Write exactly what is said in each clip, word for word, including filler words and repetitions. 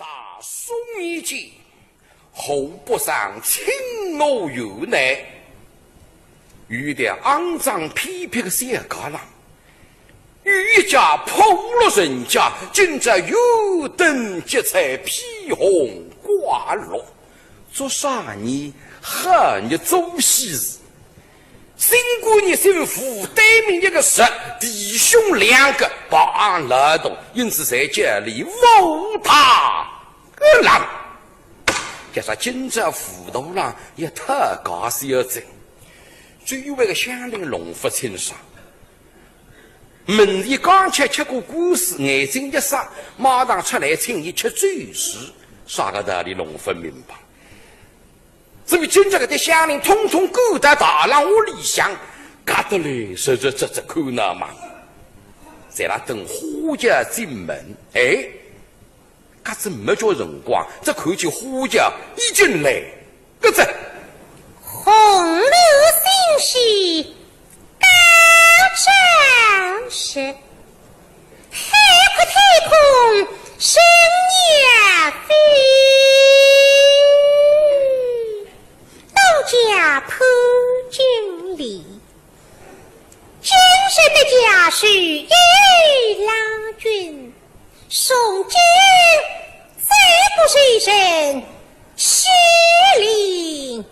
啊，宋一见，河北省清河县内，有一条肮脏偏僻的小街浪，有一家破落人家，今朝油灯结彩，披红挂绿。做啥呢？好日做喜事。 新官人姓武，单名一个石，弟兄两个排行老大，因此侪叫俚武大郎。叫啥今朝武大郎也太搞笑哉。周围个乡邻弄勿清爽，门前刚吃吃过官司，眼睛一眨，马上出来请伊吃酒席，啥个道理弄勿明白。 所以今朝搿点乡邻统统赶到大郎屋里向，轧得来直直直直看闹猛，侪辣等花轿进门。哎，轧仔没叫辰光，只看见花轿已经来，搿只红楼新喜 高照时，海阔天空生烟飞，多加潘金莲。今日的佳婿一郎君，从今再不受人欺凌。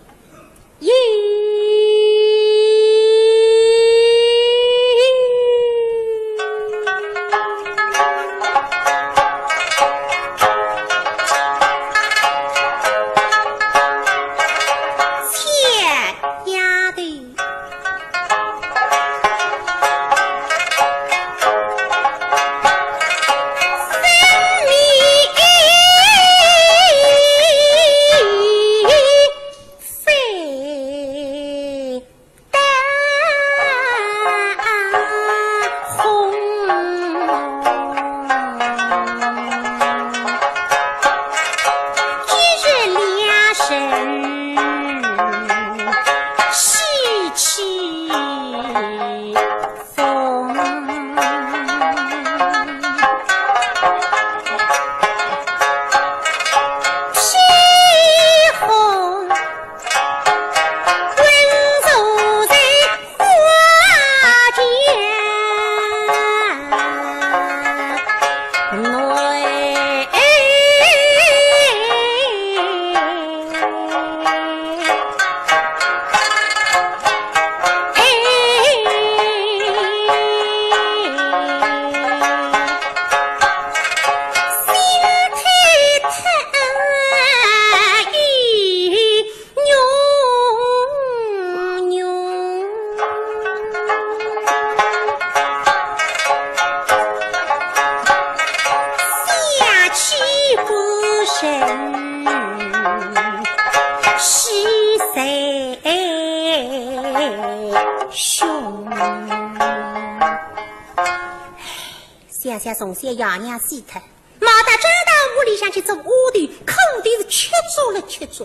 想想从小爷娘死脱， 跑到张大户屋里向去做丫头，苦头是吃足了吃足，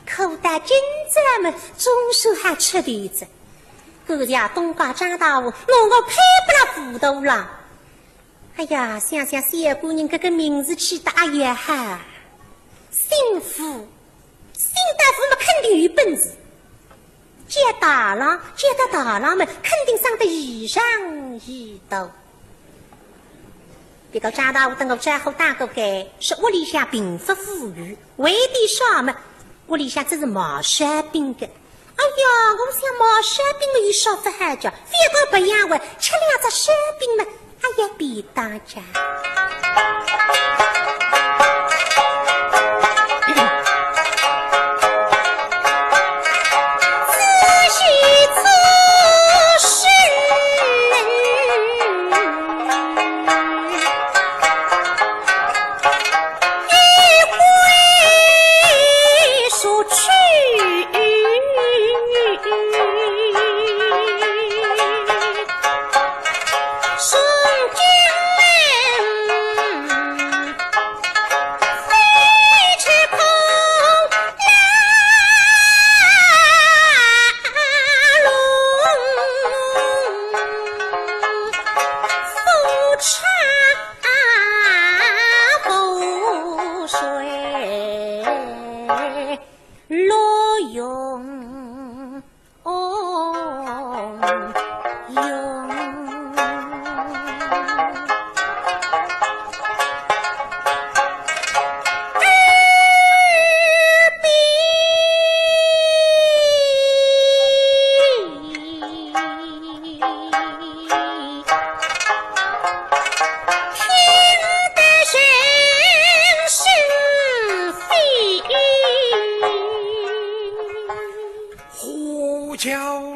苦到今朝么，总算还出头哉。搿下东家张大户，拿我配拨了武大郎。哎呀，想想小官人搿个名字起得也好，姓武，姓大武么肯定有本事。 叫大郎，叫得大郎么，肯定生得一丈一肚。别个张大户搭我招呼打过个，说屋里向并勿富裕，为点啥么，屋里向只是卖烧饼个。哎呀，我想卖烧饼么有啥勿好叫，覅讲别样话，吃两只烧饼么， 哎呀，便当家。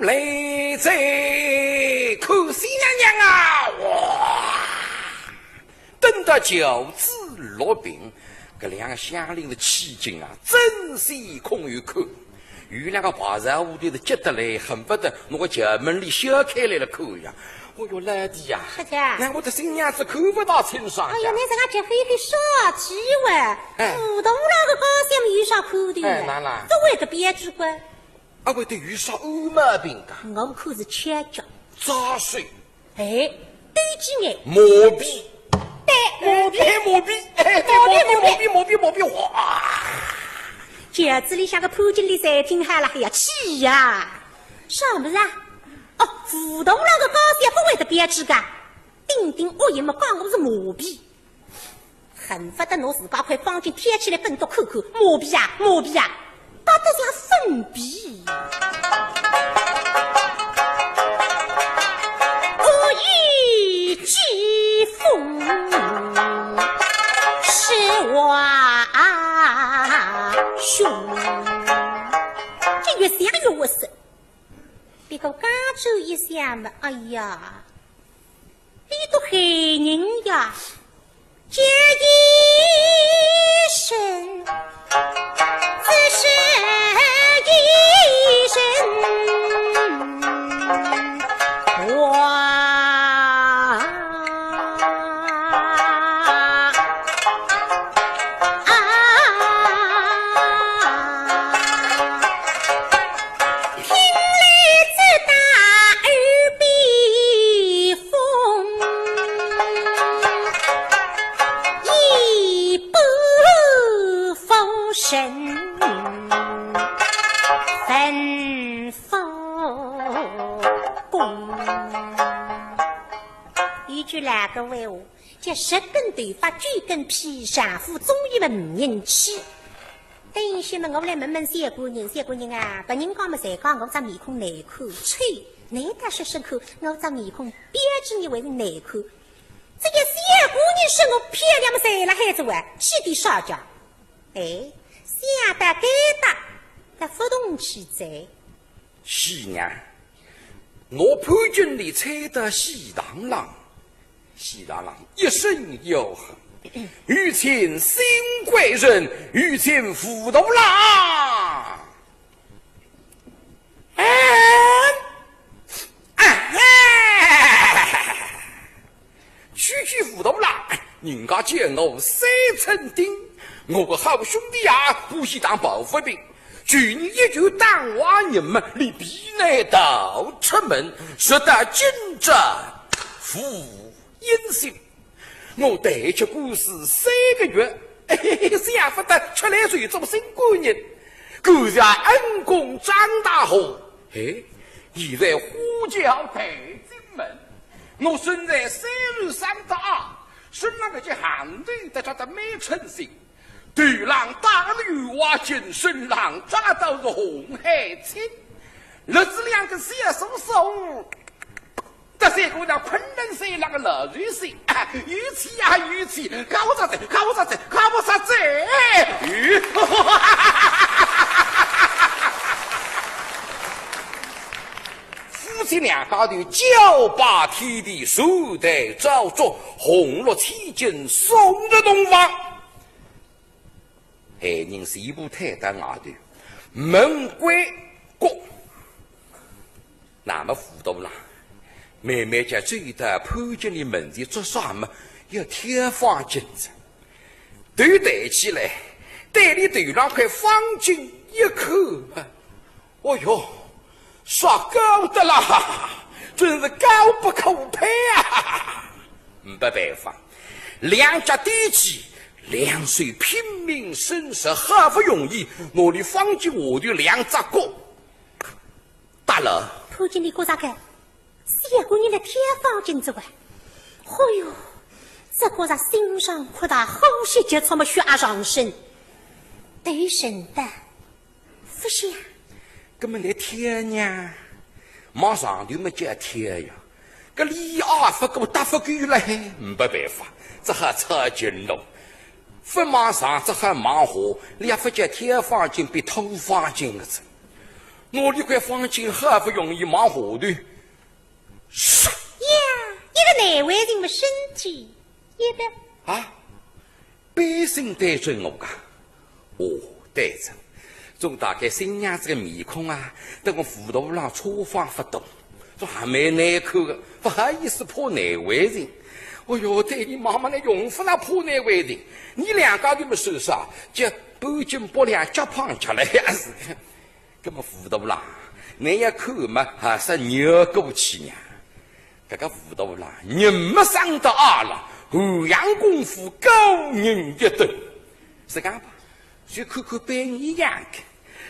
来哉，看新娘娘啊！哇！等到轿子落平，搿两个乡邻是起劲啊，争先恐后看。有两个排在屋里头急得来，恨不得拿个轿门帘掀开来了看一样。哦哟，老弟呀，小姐。那我的新娘子看勿大清爽呀。哎呀，侬搿个急灰灰啥体哇？哎。武大郎个高兴有啥看头呀？哎，哪啦？勿会得标致个。 啊，会得有啥恶毛病啊？我看是缺觉。扎手。哎，对劲哎。麻痺。对，麻痺。哎，麻痺。哎，对，麻痺，麻痺，麻痺，麻痺，哗！轿子里向个潘金莲侪听好了，哎呀，气呀！啥物事啊？哦，武大郎个高兴勿会得标致个，顶顶恶言么讲我是麻痺。 恨勿得拿自家块方巾挑起来，拨俚看看，麻痺啊，麻痺啊，搭得像粉笔。恶语讥讽，是我凶。这越想越窝塞，别个刚走一下嘛，哎呀， 你都害人呀！叫一声，只是一声，哇！ 听来只打耳边风，一不留神，焚佛功。一句老个闲话， 叫十根头发九根皮，丈夫终于么呒人气。等歇么我来问问小官人，小官人啊，别人家么侪讲我张面孔难看，切，侬倒说说看，我张面孔标致呢还是难看？这个小官人说我漂亮么侪辣海做啊，气得啥叫？哎，想到该搭，他勿动气哉。 喜娘，拿潘金莲搀到喜堂浪，喜堂浪一声吆喝：“有请新贵人，有请武大郎。”哎，哎，哎， 区区武大郎，人家叫我三寸丁，我个好兄弟啊，欢喜打抱不平。就你一句打坏人么，连皮带都出门，说到今朝无音信。我待吃官司三个月，嘿嘿嘿，想不到出来就做新官人，果然恩公张大虎。哎，现在花轿抬进门， 我身在三十三大二，身浪搿件行头得着得蛮称心。头浪戴了玉华金，身浪扎到是红海青。若是两个小手手，得三个那昆仑山浪个老瑞星，啊，有气啊有气，高着哉，高着哉，高不着哉。夫妻两家头交拜天地，寿台照烛，红烛千金送入洞房。哎，人全部退到外头，门关过。那么武大郎慢慢叫走到潘金莲门前，做啥么？要挑方巾哉。 头抬起来，对俚头浪块方巾一看啊，哦哟，啥高得啦，真是高不可攀啊！没办法，两脚踮起，两手拼命伸直，好不容易拿俚方巾下头两只角 搭了。潘金莲觉着个，小官人来挑方巾哉哇。哦哟，只觉着心脏扩大，呼吸急促么血压上升。头沉得勿响。搿么来挑呢？往上头么叫挑呀，搿俚也勿过搭勿够了嘿，没办法，只好抄近路。勿往上，只好往下，俚也勿叫挑方巾，变拖方巾个哉。我俚搿房间好勿容易望下头，唰，呀，一个难为情么身体一别。啊，背心对准我讲，哦，对着，总大概新娘子个面孔啊，搭我武大郎差方勿多，说还蛮难看个，勿好意思怕难为情。哦哟，对俚望望，倷用勿着怕难为情，伲两家头么算啥，就半斤八两脚碰脚了呀是。 搿么武大郎，倷要看嘛，还是扭过去呢？搿个武大郎，人么生得矮了，涵养功夫高人一等。是讲吧，就看看背影一样个，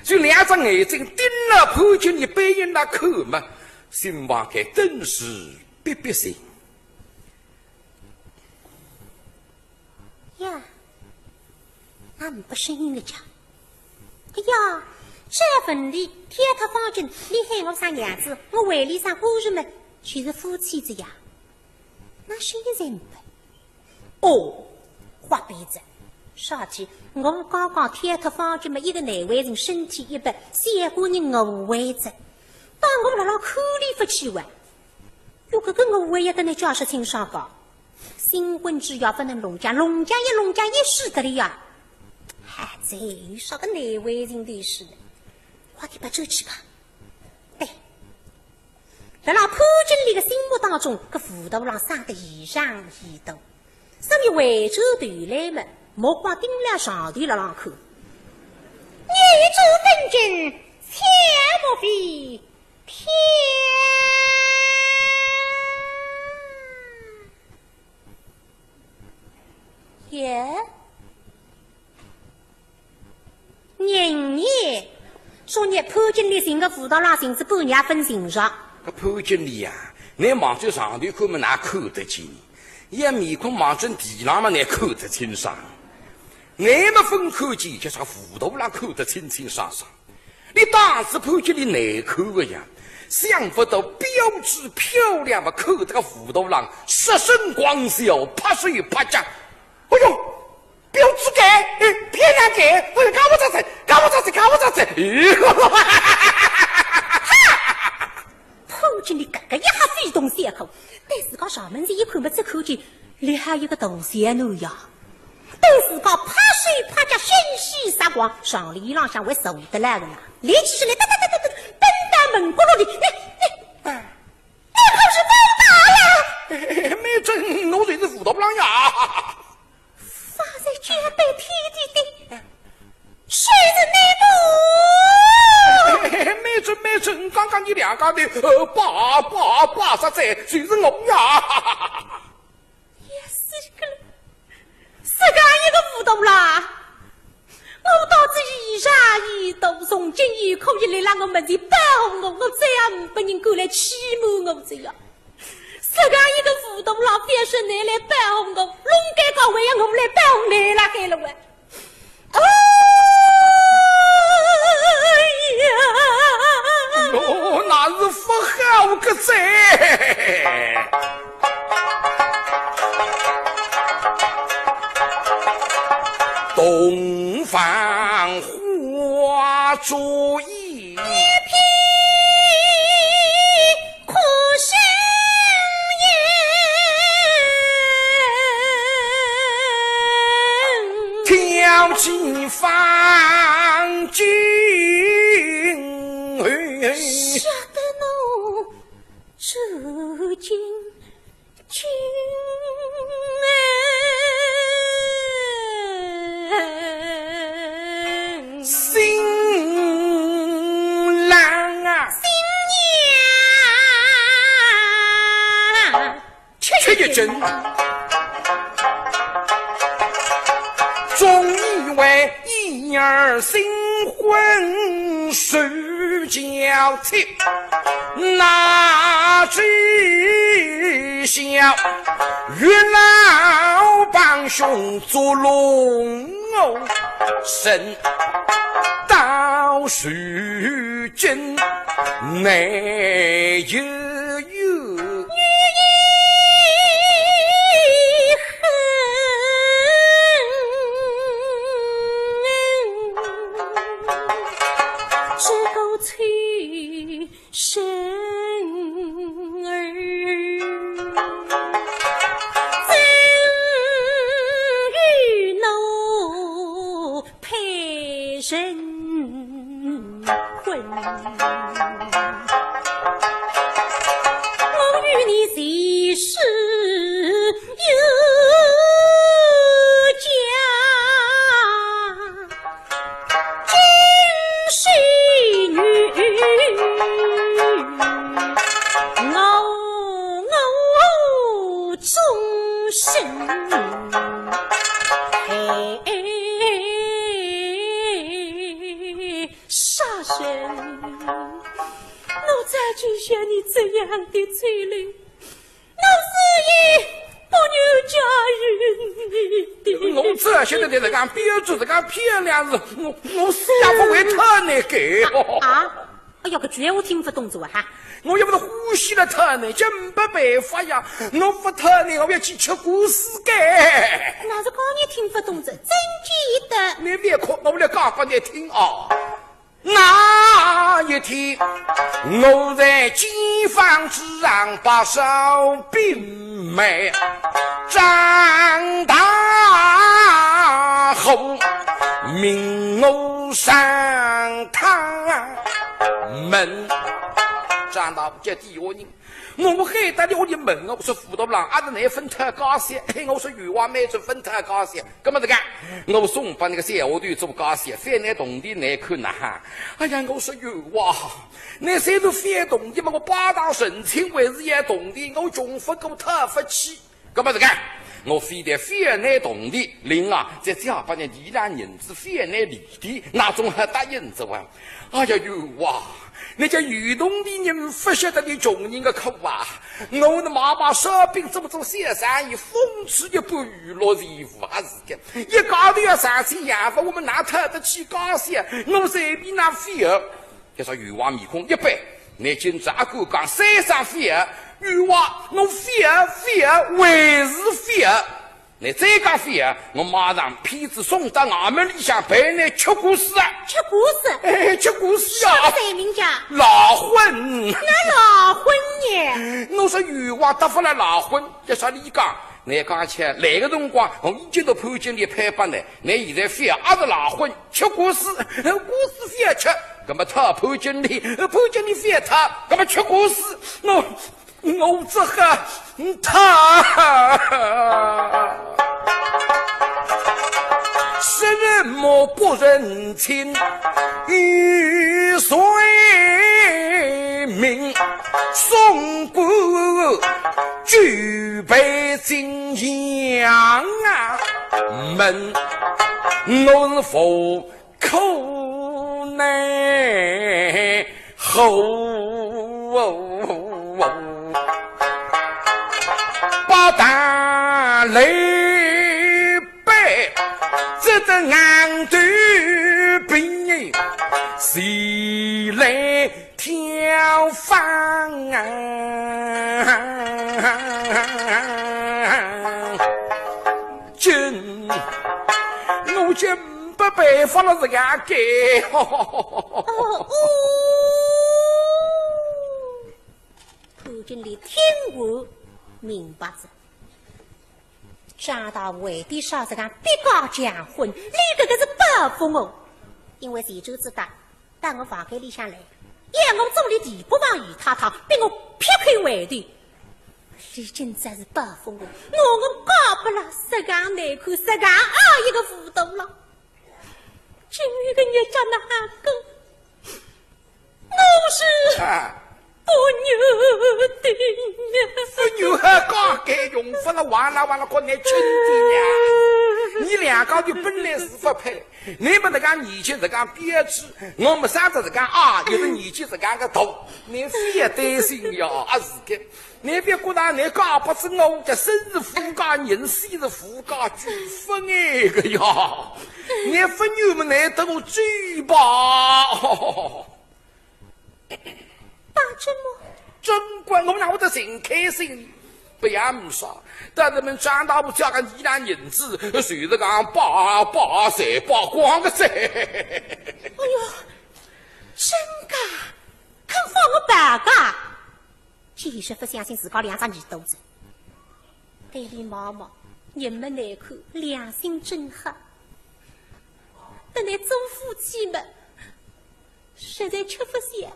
就两只眼睛盯牢潘金莲背影那看嘛，心房间顿时别别心。 呀，哪哼勿声音个介？哎呀，搿问题跳脱房间，俚喊我啥娘子，我回俚啥官人么，就是夫妻哉呀。哪声音侪呒不。哦，花边子，啥体？我刚刚跳脱房间么，一个难为情身体一别，小官人误会哉，当我辣辣看俚勿起哇。 哟，搿个误会也跟倷解释清爽个。新婚之夜勿能弄僵，弄僵一弄僵一死得了呀。还在有啥个难为情的事呢？快点别转去吧。对，辣辣潘金莲个心目当中，搿武大郎生得异常异端，所以回转头来么，目光盯牢上头辣浪看。眼珠盯紧，切莫飞 天呀！人呢？昨日潘金莲寻个武大郎寻仔半日也勿寻着。搿潘金莲呀，倷望仔上头看么，哪看得见？伊面孔望准地浪么，哪看得清爽？倷么勿看见，叫啥武大郎看得清清爽爽。 倷当仔潘金莲难看个呀，想勿到标致漂亮么，看得个武大郎失声狂笑，拍手拍脚。哎哟，标致个，哎，漂亮个，哎，讲勿着哉，讲勿着哉，讲勿着哉。哎哟，潘金莲搿个一吓非同小可，对自家上门前一看么，只看见里向有个大小囡呀。 对自家拍手拍脚，欣喜若狂，床里浪向还坐得来个啦。立起身来，哒哒哒哒哒，奔到门角落里，倷，倷，倷可是武大郎？哎，美珍，我就是武大郎呀。方才叫喊天地的，谁是你母？哎，美珍，美珍，刚刚伲两家头，呃，把，把，把啥哉，就是我呀。 也是个了，是搿样一个武大郎，我当仔伊啥伊大，从今以后伊来了我门前保护我，我再也呒不人敢来欺瞒我哉呀。是搿样一个武大郎，偏是倷来保护我，弄尴尬还要我来保护倷辣海了喂。 哎呀！哎哟，那是勿好个哉！洞房花烛夜，一片 哭声音。跳进房间。吓得我走进 新郎啊，新娘，吃一惊，总以为一夜新婚 守娇妻，哪知晓月老帮凶捉弄我，身到如今难有神婚。我与你既是有家，今生女，我我终身。哎，杀人！我早就像你这样的罪人，我死也不愿嫁与你的。我这现在在这讲标致，在讲漂亮是，我我死也不会讨你个。啊？哎呀，搿句闲话听勿懂哉啊哈！我又不是欢喜了讨你，这没办法呀，我不讨你，我要去吃官司个。哪是讲你听勿懂哉，真记得。你别哭，我来讲拨你听啊。那一天，我在街坊之上把烧饼卖，张大虎命我上堂问。张大虎叫底下人，我喊到里屋里问，我说武大郎，阿是倷分讨家小？嘿，我说有话没说分讨家小。 搿么这个，我送拨那个小丫头做家小，翻眼铜钿倷看呐哈。哎呀，我说有话，倷虽然翻铜钿嘛，我拜堂成亲还是要铜钿，我穷勿过讨勿起。搿么这个，我非得翻眼铜钿，另外再加拨倷二两银子翻眼利钿，那总还答应哉哇。哎呀，有话， 那叫有铜钿人勿晓得你穷人的苦啊！我那妈妈烧饼做做小生意，风吹一把雨落全无，还是个一家头要上山养活，我们哪讨得起家小？我随便哪翻。就说有话面孔一板，倷今朝阿敢讲三声翻，有话我翻翻还是翻。 倷再讲翻啊，我马上骗子送到衙门里向陪倷吃官司啊！吃官司？哎，吃官司啊！啥罪名介？赖婚。哪赖婚呢？我说有话答勿来赖婚，叫啥俚讲？倷讲起来个辰光，我已经到潘金莲配拨倷，倷现在翻啊是赖婚，吃官司，官司翻吃，搿么讨潘金莲，潘金莲翻讨，搿么吃官司，我 我只好他什么不认亲与谁名，送官举杯敬阳门，我是否 苦难后，把大雷背，这个硬头兵谁来挑防啊？真，我真 没办法了，这样给。哦，哦。潘金莲听完明白哉，张大为的啥实梗逼家强婚，俚搿个是报复我，因为前头子搭到我房间里向来，要我做俚地不防姨太太，逼我劈开回头。 俚今朝是报复我，我我嫁拨了实梗难看、实梗矮一个武大郎。今日个日脚哪哼过？我是啊，不由得呀。不由得讲，该用勿了，完了完了，快拿亲的呀！你两家头本来是勿配，你们搿个年纪实梗标致，我们生得实梗矮，有的年纪实梗个大，你覅担心呀，阿是个。 你覅觉得你嫁拨仔我，这生是夫家人，死是夫家鬼，勿碍个呀。你勿愿么，你等我走吧。大舅母，真乖，我哪会得寻开心？不要么啥，但是么张大伯家个二两银子，随着讲把把侪把光个噻。哎哟，真个，肯放我跑个？ 简直勿相信自家两只耳朵哉。对俚望望，人么难看，良心真好。搭倷做夫妻么，实在吃勿消。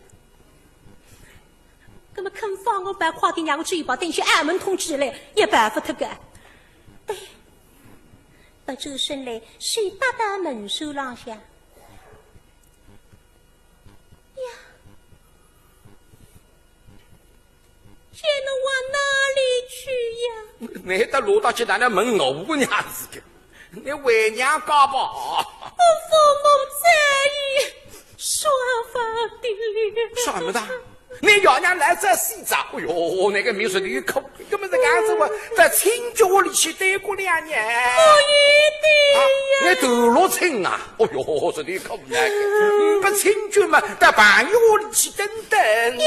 葛么肯放我跑，快点让我去一跑，等歇衙门通知来，也跑勿脱个。哎，勿转身来，手搭搭门闩浪向。呀， 叫侬往哪里去呀？倷搭罗大姐哪能问我呢？是个，倷回娘家吧。我父母早已双亡的了。啥么子？倷爷娘来早死哉？哎哟，倷个命实在苦，搿么实梗子哇，到亲眷屋里去耽搁两日。不一定呀。啊，倷头落亲啊？ 哦哟，实在苦难个，勿亲眷嘛，到朋友屋里去等等。哦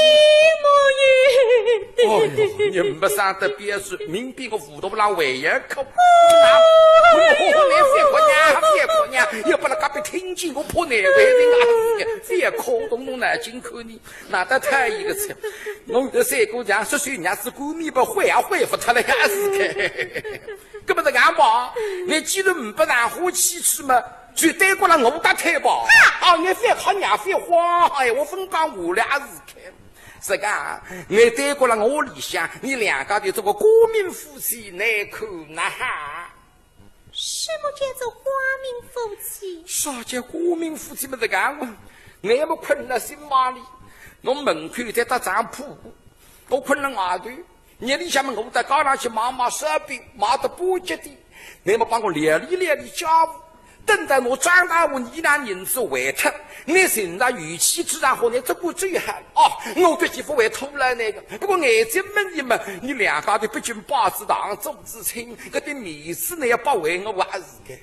哟，倷勿省得表示，明明个武大郎还要哭。啊，哦哟，倷覅哭呀，覅哭呀，要拨辣隔壁听见，我怕难为情啊，覅哭，动动脑筋看呢，哪搭讨一个出？我搿三个娘，说说人家是官面，勿会也会勿脱了呀，是个。搿么实梗吧，倷既然勿拿我去去嘛， 就耽搁了我搭推吧。啊，倷覅哭娘覅慌，哎，我勿讲我了，阿是开。实梗，倷耽搁了我里向，伲两家头做个光明夫妻，倷看哪哈？什么叫做光明夫妻？啥叫光明夫妻嘛？实梗，倷么困了新房里，侬门口再搭张铺，我困了外头。 日里向么我到街浪去买买烧饼，买得巴结点，倷么帮我料理料理家务。等到我长大后，伲拿银子还脱，倷寻着有妻之然后，倷只顾最好。哦，我搿媳妇会拖牢倷个，不过眼睛门一门，伲两家头毕竟拜仔堂做仔亲，搿点面子倷要拨还我还是个。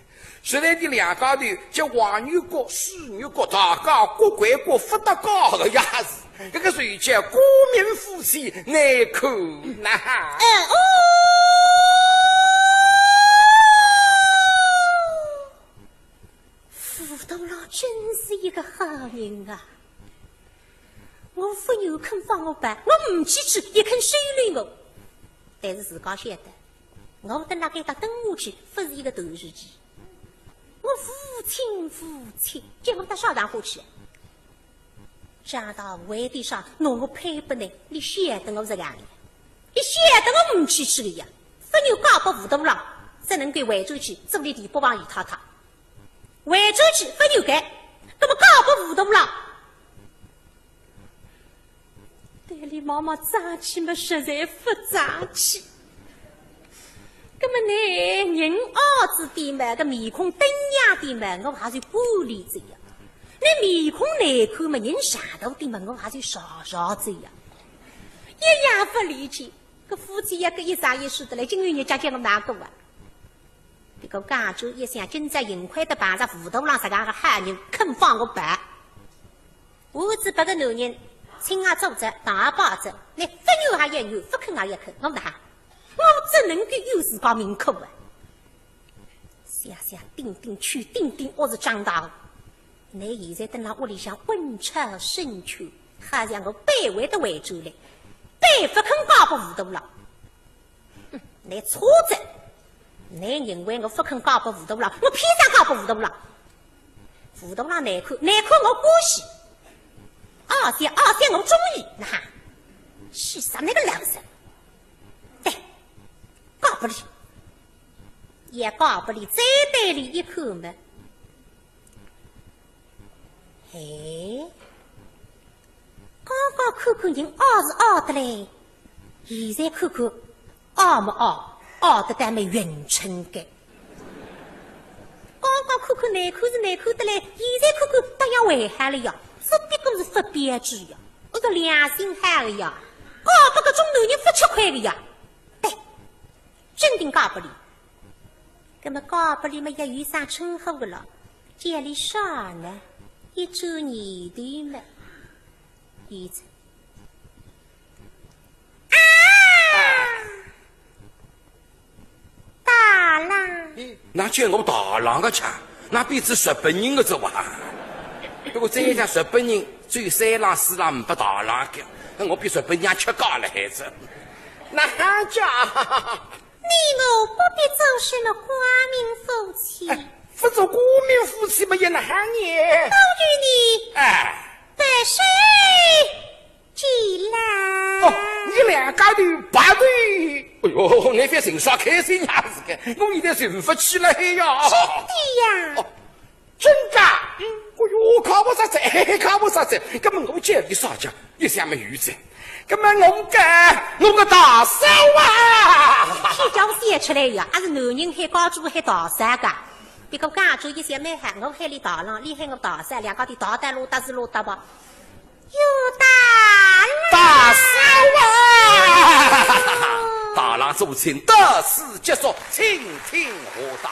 实在伲两家头，叫黄牛角、水牛角，大家各管各，勿搭界个呀是。搿个就叫光明夫妻，倷看哪哈？哎哦，武大郎真是一个好人啊！我勿愿肯放我跑，我唔去去，也肯收留我。但是自家晓得， 我蹲辣该搭蹲下去，勿是一个头事体。我无亲无戚，叫我到啥场化去？长大为点啥拿我配拨倷，倷晓得我实梗个呀？倷晓得我唔去去个呀？勿愿嫁拨武大郎，只能够回转去做倷第八房姨太太。回转去勿愿嫁，葛么嫁拨武大郎， 对俚妈妈争气么，实在勿争气。葛么呢，人矮仔点么，搿面孔登样点么，我还是管俚仔呀。倷面孔难看么，人长大点么，我还是笑笑仔呀。一样勿理解，搿夫妻呀，搿一生一世得来，今后日脚叫我哪过啊？不过讲究一想，今朝幸亏得碰着武大郎实梗个好人，肯放我跑。 我只拨个男人，亲也做着，打也摆着，倷勿愿也要愿，勿肯也要肯，我哪哈？我只能够有自家命苦啊！想想顶顶去，顶顶我是长大个，倷现在蹲辣屋里向昏草深秋，好像我板会得回转来，板勿肯嫁拨武大郎。 哼，倷错哉！倷认为我勿肯嫁拨武大郎，我偏生嫁拨武大郎。武大郎难看，难看我欢喜。矮小矮小我中意，哪哈？气煞倷个老实。对，嫁拨俚。也嫁拨俚，再对俚一看么， 嘿，刚刚看看人矮是矮得来，现在看看矮么矮，矮得倒蛮匀称个。刚刚看看难看是难看得来，现在看看倒像还好了呀，只不过是勿标致呀，我个良心好个呀，嫁拨搿种男人勿吃亏个呀。对，真定嫁拨俚。 葛么嫁拨俚么也有声称呼个咯，叫俚啥呢？一转念头么，有哉。啊！大郎。咦，哪叫我大郎个腔？哪变仔日本人个哉哇？不过再一想日本人，只有三郎四郎，呒不大郎个，我比日本人吃高了还是。哪哈讲？ 你我不必做什么光明夫妻。哎，不做官民夫妻么也难行呢。当然呢，哎。白首起来。哦，你两家头白头。哎哟，你覅寻啥开心呀，是个，我现在寻勿起来呀。真的呀？哦，真的？嗯。哎哟，看勿着哉，看勿着哉，搿么我叫你啥讲？ 一向没有子，搿么我个，我个大嫂啊！天叫我想出来呀，还是男人喊家主喊大嫂个。别个家主一向蛮好，我喊伊大郎，伊喊我大嫂，两家头大大路搭是路搭吧。有大郎。大嫂啊！大郎做亲，大事结束，请听下档。